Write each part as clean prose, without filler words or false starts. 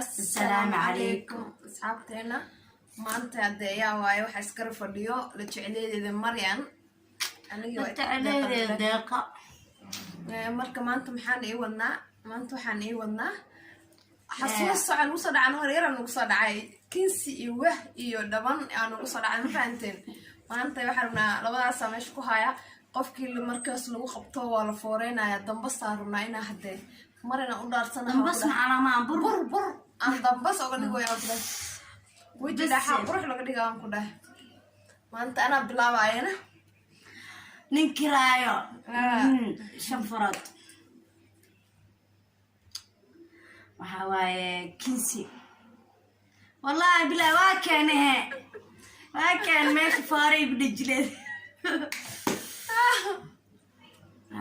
Assalaamu calaykum. Asxaabteena, maanta hadde ayaa waaye waxaa iskala fadhiyo la jecleedeeda Maryan. Anigii waa Jecleedeeda Deeqa. Marka maanta maxaan ii wadnaa? Maanta waxaan ii wadnaa xasuus waxaa nugu soo dhacay hor yaraa, nugu soo dhacay kinsi iyo wah iyo dhaban aa nugu soo dhacay. Ma fahanteen? Maanta waxaan rabnaa labadaasaa meesha ku haya. Qofkii markaas lagu qabto waa la fooreynaya. Dambasaa rabnaa inaa haddee mar inaan u dhaarsana. Dambas macalamaan bur. Bur bur aan dambas oga dhigoy aan ku dhahay, weji dhaxaa qurux laga dhiga aan ku dhahay. Maanta anaa bilaabayana. Ninkii raayo. Ah. Shan farood waxaa waaye kinsi. Wallaahi bilaa waa keenehe, waa keen meesha fooray igu dhajileed.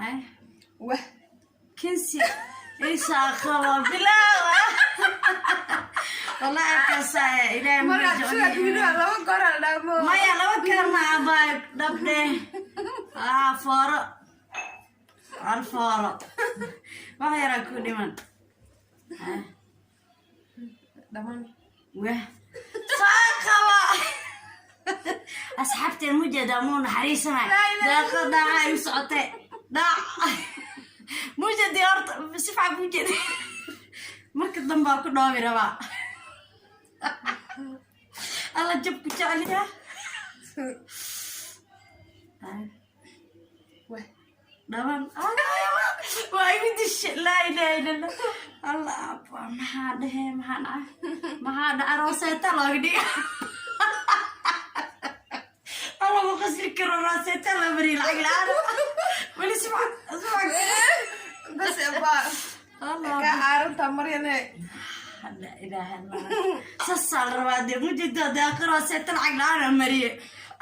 Ay, wah. Kinsi isaa qabo bilaa, wallaahi kasaa ilaahay ma Markaad jecel sidaa yahay. wiilaa laba goor aa dhaamo. Maya, laba karma abaa dhabdhe. Ah, fooro, hal fooro wax yaraa ku dhiman. Ah, dhaman. Wah, soo qaba asxaabteen. Mujeeda muu naxariisanay? Laa ilaaha. Deeqo dhaaca ay u socotay dhaac mujedi horta si fiican mujedi. Marka dambaa ku dhoobi rabaa. Alla jabku jeceliya. Ah. Wah. Dhaban waa igu dishe. Laa ilaaha illa Allah. Allah abba, maxaa dhehe? Maxaa dhaca? Maxaa dhaca? Rooseeta looga dhiga. Alla ma qasri karo. Rooseeta la mariyo lacag la-aan weli subax subax. Bas baa Allah kaa aarantaa Maryane. La ilaaha illa Allah. Saasaa la rabaa dee. Mujeeda deeqa rooseeta lacag la-aan aan mariye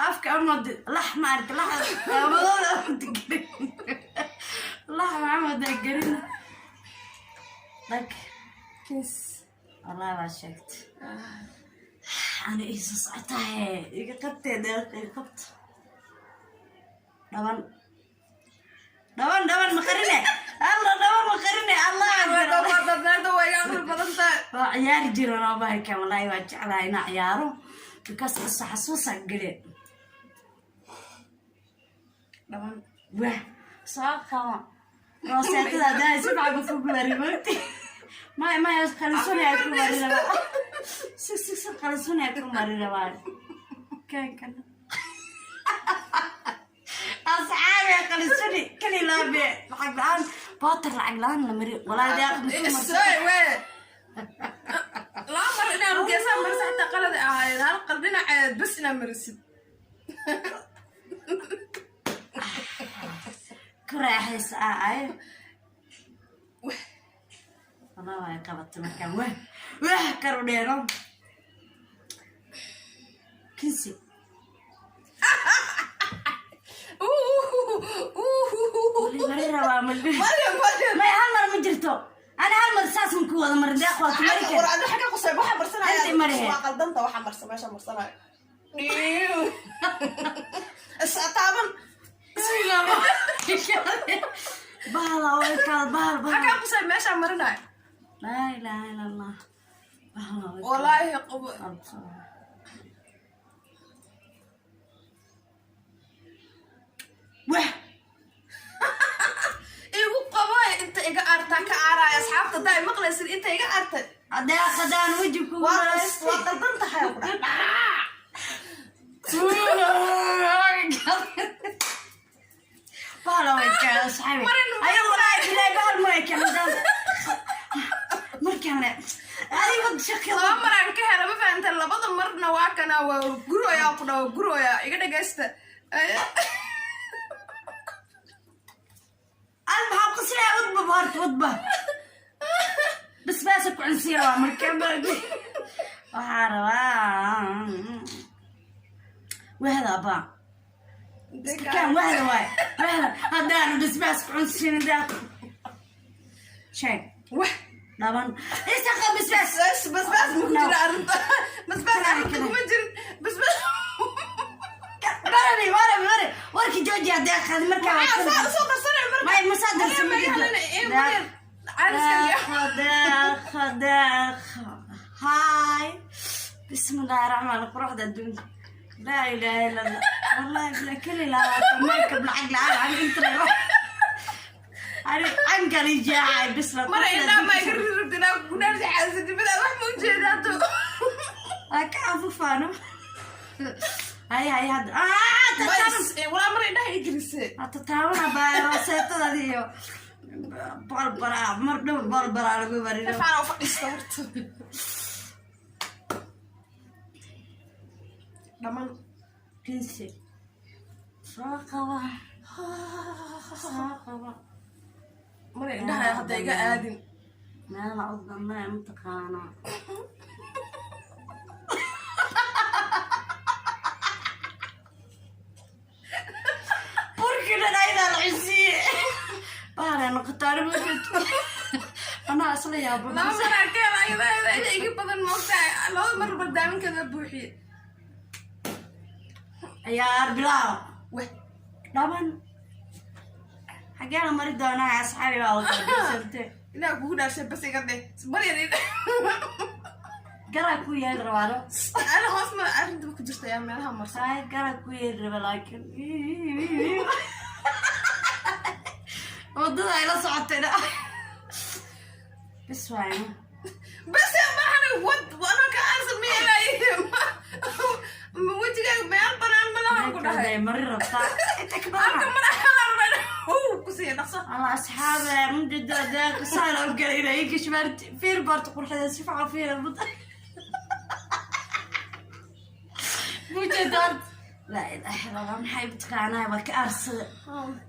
afka ama lax maarka lax madooda gelin, lax maxamada gelin dhag. Kis. Wallahi waa sheegtay. Ana iisa socotahe, iga qabtee deeqa, iga qabta. Dhaban dhaban dhaban ma qarine. Alla dhaban ma qarine. Allah akbar. Dadnaada waa iga aqli badan tahay. Waa ciyaari jiran oo bahalkan. Wallahi waa jeclahay inaa ciyaaro because xasuusa gele. Dhaban. Wah, soo qaba rooseetada. Haddaa si fiican ku gubari mogti. Maya maya, qalisunaya ku mari rabaa. Si si si, qalisunaya ku mari rabaa. Kan kan asxaabi, qalisuni kali laabe lacag la-aan bootar lacag la-aan la mari. Walaahi deeq musu marsan. Soy we laba mar inaan geesaa marisa xataa qalad ay ahaayeen. Hal qal dhinaceed bas inaa marisid. Ku raaxaysa ay. Walaa waa qabatay markaan wah wah karu dheero kinsi. Wali mari rabaa ma? Maryam, Maryam. May, hal mar ma jirto. Ani hal mar saas ma ku wada marin. Deeq waa ku mari war kar. Adi xagga qusay waxaa marsanaya. Intii marihe. Waa qaldanta waxaa marsan meesha marsanaya. Dhiiw. Is taaban. Bahala way kala bahal bahal. Xaggaa qusay meeshaa marinaya. Laa ilaaha illa Allah. Bahala way kala. Walaahi qabo. Wah. Igu qabo inta iga aartaa ka aaraya. Asxaabta daa maqlaysid, inta iga aartay. Deeq haddaan weji kugu waa maray. Waa qaldan tahay ku dhac. Bahal way kala asxaabi. Marin. Ayagu walaahi bilaahi bahal ma way kala markaan le adiga shaqada. Laba mar aan ka hela, ma fahanta? Labada marna waa kana, waa guroyaa ku dhawa, guroyaa. Iga dhagaysta. Al maxaa qoslaya? Wadba horta wadba basbaasa ku cunsiya rabaa. Markaan waxaa rabaa wahda abaa kan wahda waay wahda haddaanu basbaas ku cunsiin. Deeq sheeg. Wah. Dhaban isaqa basbaas. Bas basbaas ma ku jira arrinta. Basbaas arrinta kuma jirin basbaas. Barabi barabi bari warki jooji. Haddee qaadi markaa maxaa saa usoo darsanay marka? May masaa darsan. Maryam, ma ma helin, jirto. Maryam, cariska. Deeqa deeqa deeqa. Haay, bismillahi raxmaan, quruxda adduunka, laa ilaaha illa Allah. Wallahi bila keli lahaa makeup lacag la-aan ani inta ani cankali jeexay bisla. Mara indhaha maa iga riribtinaa kudhaarsi xaasidnimada, wax ma ujeeda hadda. Waa ka afufaano. Hay hay, hadda ah. Walaa mar indhaha i gelise. Tataabana baa roseetadadi iyo balbaraa, mar dhow balbaraa lagu barino. Fiican u fadhiista horta. Dhaman. Kinsi soo qaba, soo qaba. Mara indhaha hadda iga aadin. Meela u dambe mataqaanaa. Burkina aydaa la cisiiye baana noqotaan, anaa isla yaabo. Laba maraa ka hela ayada ida iga badan moogtahay, labada mar bardaaminkeeda buuxiye. Ciyaar bilaaw. Weh. Dhaban xagee la mari doonaa, asxaabi baa wata. Ilaah kugu dhaarshay, bas iga dheh baryar idhe. Garaa ku yeeli rabaano. Ana hoos ma arrinta ku jirta yaa meelaha marsan. Ay, garaa ku yeeli raba, laakiin waddada ay la socotayna bis waayno. Bas maxana wad anoo ka aarsan ma yeelaaye, wejigaaga meel banaan ma lahan ku dhahay. Mari rabtaa inta ka halka badan. Mar axalarba ku siiya dhaqso. Allah, asxaabe, mujeda deeqsaan oo galayna ikashmaarti fiir barta qurxida si fiican fiir mud mujeda, laa ilaaha illa Allah. Maxay mataqaanaa, waa ka aarsada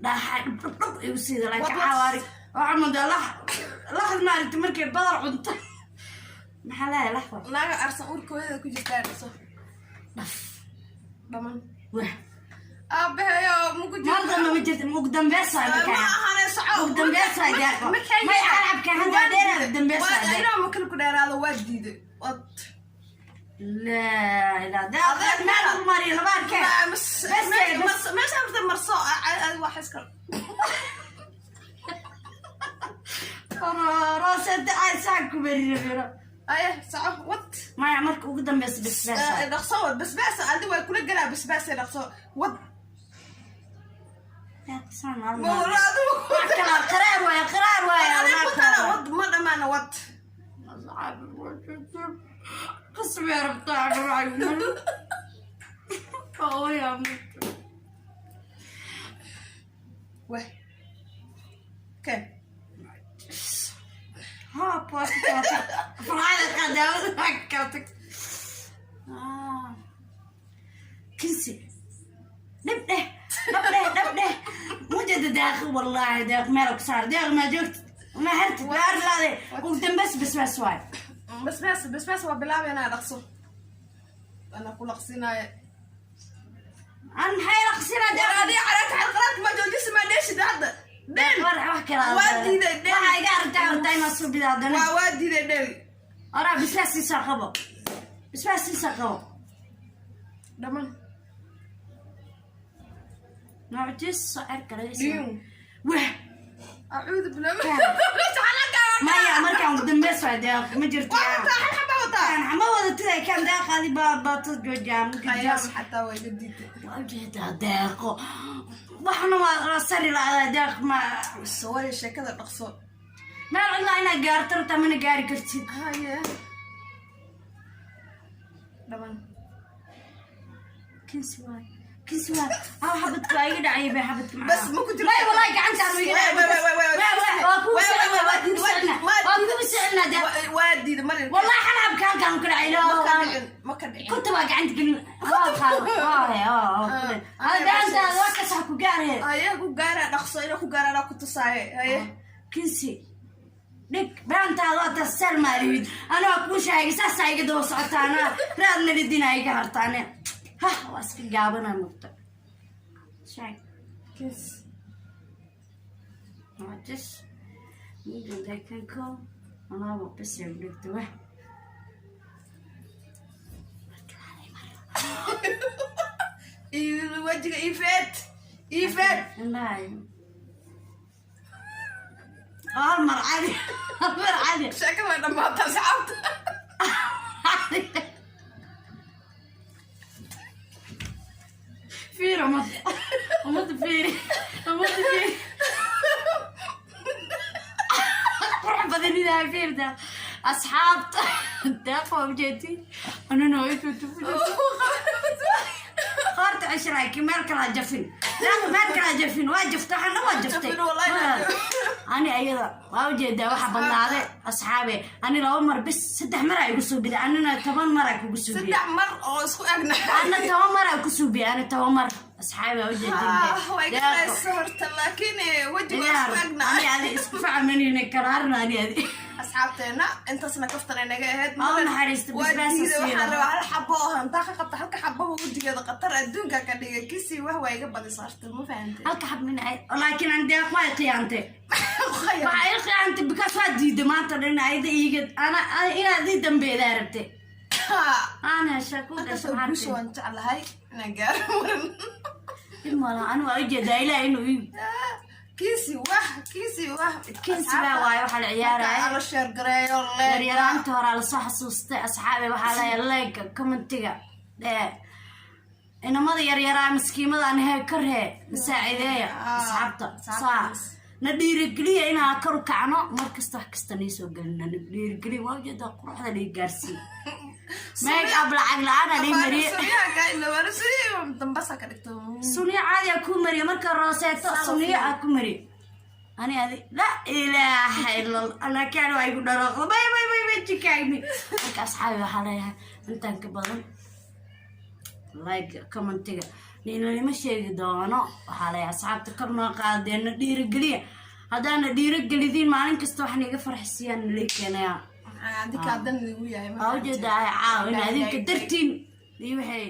dhaaxa dhub dhub dhub igu siida, laakiin cawaari waxaa moodaa lax laxda maaragta markay badar cunto, maxaa leeyahay laxda. Naaga aarsan uurkooyada ku jirtaa, dhaqso. Dhaf. Dhaman. Wah. Aabahayo maku Mar dambe ma jirta, ugu dambeys waay. Ma Markaa ahane, soco. Ugu dambeys waay, deeqo. May carabka hadda dheer, ugu dambeys waay, deeqo. Inaa makala ku dheeraado waa diiday. Wad. Laa ilaa deeq meel ku mariyo lama arkeen. Bas, bas. Meesha horta marso wax iska. Rooseta ay saan ku mari rabiro. Aye, soco, wad. Maya, marka ugu dambeysa basbaas waay. Dhaqso, wad basbaas adi waa kula galaa basbaas, dhaqso, wad. Deeq saan hal mar. Ma adigu. Wax kala qaraar waay, qaraar waay. Adigu ku tala, wad, ma dhamaana, wad. Qasbi rabtaa. Weh keen. Kinsi dhib dheh, dhab dheh, dhab dheh, mujeda deeq, wallaahi deeq meel ku saar, deeq ma joogtid, ma hartid waar laade, ugu dambeys basbaas waay. Basbaas, basbaas waa bilaabaynaa, dhaqso, ana ku laqsinaayo. An maxay laqsinaa deeq? Adiga calaata xalqalaadka ma joojisi, ma dheeshid hadda dheel. War wax kale. Waa diiday dheel. Waxaa iga aragtaa hortaa inaad soo bidaadana. Waa diiday dheel. Oraa basbaas siisaa qabo, basbaas siisaa qabo. Dhaman. Noocjis cirka laga soo Dhiyun. Wah. Acuudu billah. Maya, markaan ugu dambeys waay, deeq ma jirto. Waa wataa, hal xaba wataa. Kan ma wadatid, kan deeqaadi baa baatad joojaa. Ayaam xataa waa iga diiday. Waa ujeedaa deeqo, waxna waa sari la'daa deeq ma. Sawari sheekada, dhaqso. Meel cidlaa inaad gaarto rabtaa, mana gaari kartid. Haye, dhaman. Kinsi waay, kinsi waay, aw xabadka waa iga dhacay bay xabadka. Bas, ma ku jirto. May, wallahi gacantaan iga dhacay. Waa kuu soconaa, waa kuu soconaa, waa kuu soconaa deeq. Waa diiday marin. Wallahi xalabka halkaan ku dhacay. Ma ka dhicin, ma ka dhicin. Kunta waa gacanta gelin, waa qaado, waa gacantaada waa kasax ku gaarhe. Haye, ku gaara, dhaqso, inaa ku gaara anaa ku tusaaye, haye. Kinsi dhig beantaada waa taas maaliyid, anaa kuu sheegay, saasaa iga daba socotaana, raadna lidina iga hartaane, hah, waa iska gaabana mugta sheeg. Kis. Just kan ko alaabo bas ay u dhigta wah. Wejiga ifeed, ifeed. Indhaha hal mar cadi, hal mar cadi. Sheekada way dhamaataa, saxaabta. Ujeedaa, fiirda asxaabta, Deeqa waa ujeedin, anana waa qoorta cesha, laakiin meel kala jafin. Deeqa, meel kala jafin. Waa jaftay, waxaan dhan waa jaftay. Jafin, wallahi ma Ani ayada waa ujeedaa waxa badnaaday. Asxaabe, ani laba mar bis, saddex mar aa igu suubiday, anina 10 mar aa kugu suubiyay. Saddex mar oo isku egna. Ana 10 mar aa ku suubiyay, ani 10 mar. Asxaabe, waa ujeedin. Way garaysa horta, laakiin wejiga waa isku egna. Ani adi isku facmanina karaarna, ani adi. Asxaabteena, intaasna kaftan ay naga ahayd. Aa, u naxariista, Waa basbaas diiday. siina. Waxaan rabaa hal xabo oo hantaa ka qabta, halka xababa wejigeeda khatar adduunka ka dhigay. Kisii wax waa iga badisa horta, ma fahantay? Halka xab min ay, laakiin aan Deeq waa khiyaantay, waxaa ii khiyaantay because waa diiday maanta dhan ayada iiga ana inaad ii dambeedaa rabtay aan hesha ku dhasha. Markasoo guusha waan jeclahay inaan gaaro marin. Mala ani waa ujeedaa Ilaah inuu ii Kiisi wah, kiisi wah. Kinsi baa waaye waxaa la ciyaaraya. Ala share gareeyo, like. Yaryaraanta horaa lasoo xasuustay. Asxaabi, waxaa leeyahay like, commentiga ee inamada yaryaraa maskiimadaan hee kor hee masaacideeya. Asxaabta, saa na dhiirigeliya inaa kor u kacno mar kasta, wax kasta nii soo gelina, na dhiirigeliya. Waa ujeedaa quruxda lii gaarsiiye, make up lacag la-aan aa lii mariye. Dambasa ka dhigto. Suniyo caadi aa kuu mariye, marka rooseeto suniyo aa ku mariye. Ani adi, la ilaaha ila Allah, laakiin waa igu dharaaqdo bay bay bay bay jikaagmi. Marka asxaabi, waxaa leeyahay intaan ka badan like, commentiga ninanima sheegi doono. Waxaa leeyahay asxaabta, kor noo qaadeen, na dhiirigeliya. Haddaana dhiirigelidiin, maalin kasta waxaan iga farxisiyaan nalii keenayaa. Adinka hadan igu yahay. Waa ujeedaa caaw in adinka dartiin iyo waxay.